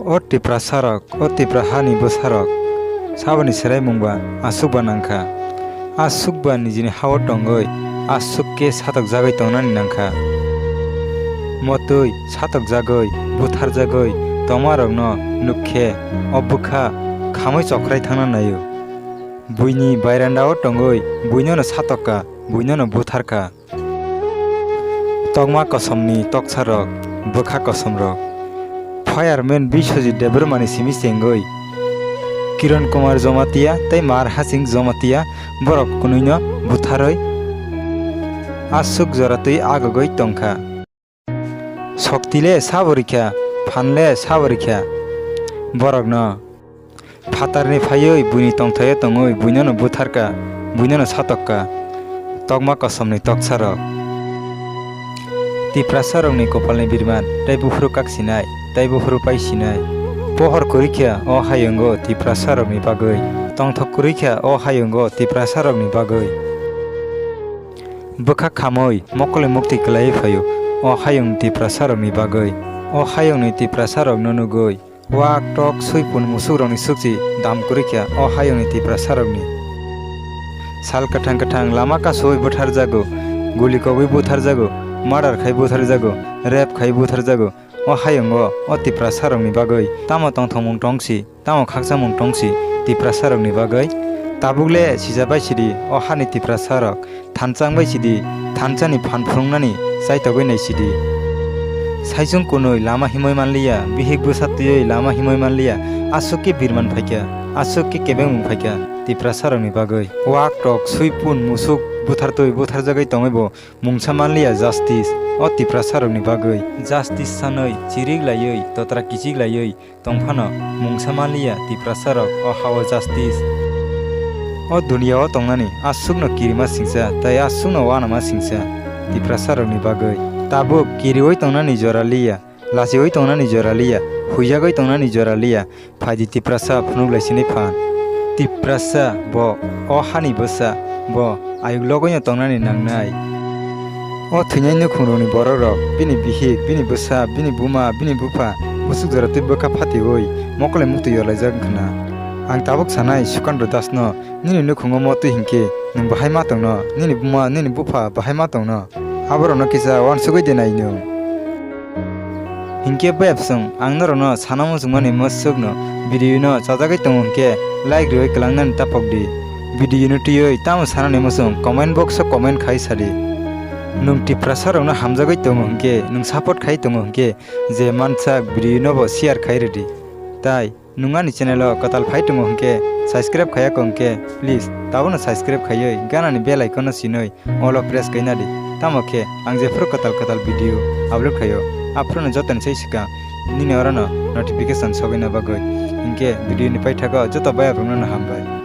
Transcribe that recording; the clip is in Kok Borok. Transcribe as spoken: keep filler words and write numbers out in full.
O Tiprasarok, o Tipra hani bwsarok, saboni swraimung ba aswk ba nangkha. Aswk ba nijini ha-o tongwi aswk khe satokjagwi tongnani nangkha. Motwi satokjagwi, butharjagwi tongmarokno nuk khe o bwkha khamwi chokrai thangna naio. Buini bairanda-o tongwi buinono satokka, buinono butharkha. Tokma kosomni toksarok, bwkha kosomrok. Fireman Biswajit Debbarmani simi chengwi Kiran Kumar Jamatia tei Mar Hasing Jamatia borok kwnwino butharwi aswk jora twi agogwi tongkha. Sokti le sabo rikha, phan le sabo rikha borokno. Phatarni phaiwi buini tongthaio tongwi buinono butharkha, buinono satokka. Tokma kosomni toksarok. Tiprasarokni kopalni birman tei buphuru kaksinai, tei buphuru paisinai. Pohor kwrwikha o hayungo Tiprasarokni bagwi, tongthok kwrwikha o hayungo Tiprasarokni bagwi. Bwkha khamwi mokole muktwi kwlaiwi phaio o hayung Tiprasarokni bagwi. O hayungni Tiprasarokno nugwi wak tok swi pun musukrokni sukchi dam kwrwikha o hayungni Tiprasarokni. Sal kwthang kwthang lama kasui butharjago, guli kogwi butharjago, murder khai butharjago, rape khai butharjago. O hayungo o Tiprasarokni bagwi tamo tongthokmung tongsi, tamo khakchangmung tongsi Tiprasarokni bagwi? Tabuk le sijabai sidi o hani Tiprasarok, thansa wngbai sidi, thansani phan phunuknani chaitogwi nai sidi. Saichung kunui lama himwi manliya, bihik bwsa twiwi lama himwi manliya, aswk khe birman phaikha, aswk khe kebengmung phaikha Tiprasarokni bagwi. Wak tok, sui pun, musuk, buthartwi butharjagwi tongwibo mungsa manliya justice o Tiprasarokni bagwi. Justice sanwi chirik laiwi, totra kichik laiwi tongphano mungsa manliya Tiprasarok o ha-o justice. O duniya-o tongnani aswkno kirima singcha tei aswkno uanama singcha Tiprasarokni bagwi. Tabuk kiriwi tongnani jora liya, lachiwi tongnani jora liya, huijagwi tongnani jora liya, phaidi Tiprasa phunuk lai sini phan. Tiprasa bo o hani bwsa, bo ayuk logoino tongnani nangnai. O thwinai nukhungrokni borokrok, bini bihik, bini bwsa, bini buma, bini bupha, musuk jora twi bwkha phatiwi mokole muktwi yorlaijak wngkha na. Ang tabuk sanai Sukandra Dasno, nini nukhungo mo twi hinkhe nwng bahai ma tongno, nini buma, nini bupha bahai ma tongno? Aborokno kisa uansugwi de nai nwng. Hinkhe bayapsong, ang norokno sana muchungmani mwswkno video no chajagwi tongo hinkhe like rwui kwlangnani tapok di. Video no twiwi tamo sanani muchung comment box o comment khai sadi. Nwng Tiprasa rokno hamjagwi tongo hinkhe, nwng support khai tongo hinkhe, je mansak video no bo share khai rwdi. Tai nwng ani channel o kwtal phai tongo hinkhe, subscribe khaiya kho hinkhe, please tabukno subscribe khaiwi ganani bell icon no sinwi all o press khaina di. Tamo khe ang jephuru kwtal kwtal video upload khaio, aphuru no jotoni sai swkang nini orono notification sogwina bagwi. Hinkhe video ni paithago joto bayap rokno no hambai.